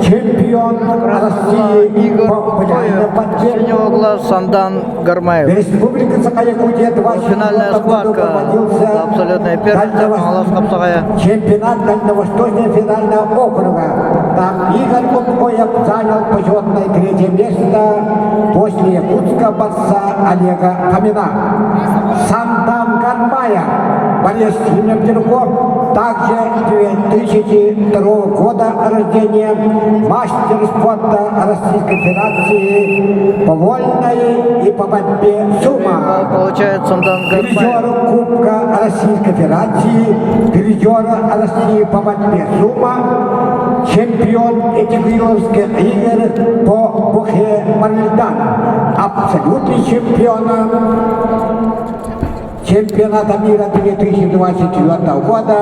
чемпион Красного России Игорь по популярной Упкоев, борьбе. синего угла Сандан Гармаев. Республика Саха-Якутия Финальная 24 году схватка за проводился абсолютное первенство Дальневосточный Хаҥалас Хапсаҕайа. чемпионат Дальневосточного федерального округа. Там Игорь Упкоев занял почетное третье место после якутского борца Олега Фомина. Сандан Гармаев, борец с Дерков, также 2002 года рождения, мастер спорта Российской Федерации по вольной и по борьбе Балл сумо. получает Сандан Призер Гармаев. Кубка Российской Федерации, призер России по борьбе сумо, чемпион Этигриловских игр по Бухе Марльдан, абсолютный чемпион чемпионата мира 2024 года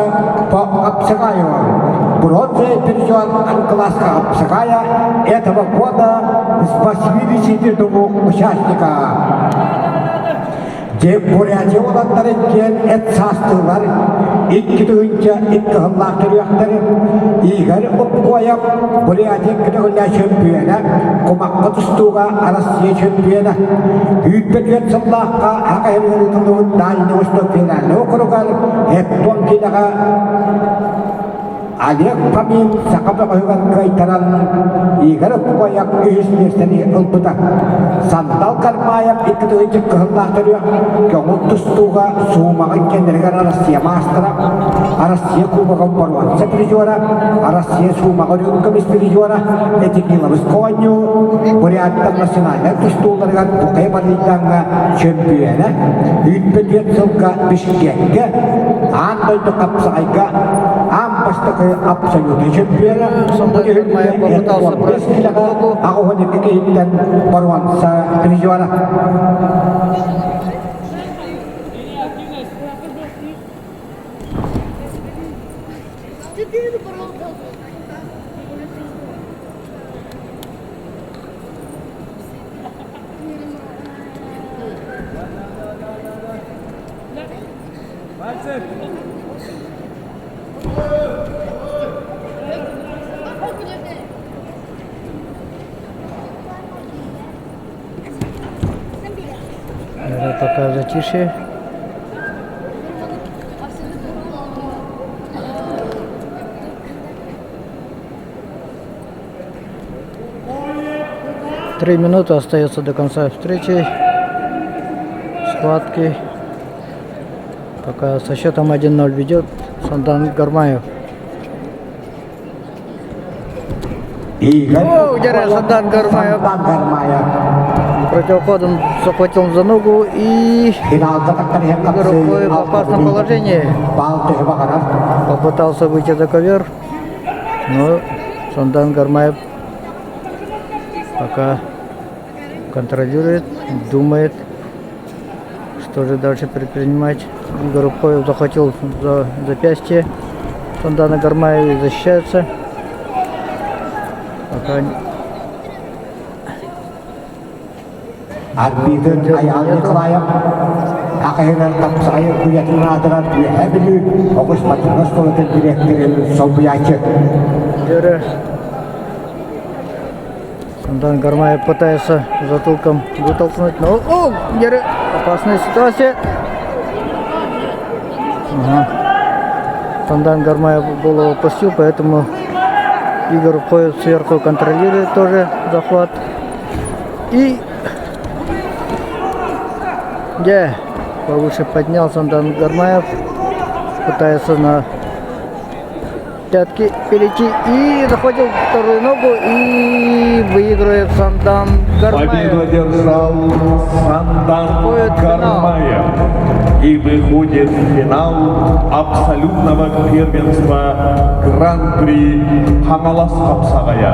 по хапсагаю. Бронзовый призер Анкласка хапсагая этого года с 82 участника. Дьэ, Бурятия уолаттара иккиэн эт саастыылар, 2 тыһыынча 2 сыллаах төрүөхтэр. Игорь Упкоев Бурятия икки чөмпүйүөнэ, кумахха тустууга Россия чөмпүйүөнэ. 24 сыллаахха Саха сирин Дальний Восток федеральный округар Эптон киилэҕэ Олег Фомин саха бөҕөһүгэр кыайтаран Игорь Упкоев үһүс миэстэни ылбыта. Сандал Кармаев 2 тыһыынча кыһыллаах төрүөх көҥүл тустууга суумаҕын кэннигэр Россия маастара, Россия Кубогын боруонса призера, Россия суумаҕа үрүҥ көмүс призера, Этикиловыс оонньуу, Буряттар национальнай тустууларыгар Букай Барыйдаҥҥа чөмпүйүөнэ, 24 сылга Бишкеккэ аан дойду хапсаҕайга аан бастакы абсолютнай чөмпүйүөнэ, Сандан Гармаев попытался бросить ногу. 82 киһиттэн боруонса призера. Это пока затишье. 3 минуты остается до конца встречи. Схватки. Пока со счетом 1-0 ведет Сандан Гармаев. Игорь О, удержал Сандан Гармаев. Сандан Гармаев. Противоходом захватил за ногу и Финалда Игорь Упкоев в опасном положении. Балл төһө баҕарар. Попытался выйти за ковер, но Сандан Гармаев пока контролирует, думает, что же дальше предпринимать. Игорь Упкоев захватил за запястье Сандана Гармаева и защищается. Пока Арбитр Айаал Николаев Акайынан хапсаҕай куйатын аатырар Үөһээ Бүлүү оҕус спортивнай оскуолатын дириэктэрин солбуйааччы. Дөрө. Сандан Гармаев пытается затылком вытолкнуть, но... О, Дөрө! Опасная ситуация. Ага. Сандан Гармаев голову опустил, поэтому Игорь Упкоев сверху контролирует тоже захват. И где повыше поднял Сандан Гармаев. Пытается на пятки перейти. И захватил вторую ногу и выигрывает Сандан Победу Гармаев. одержал Сандан Выходит в финал. Гармаев и выходит в финал абсолютного первенства Гран-при Хаҥалас Хапсаҕайа.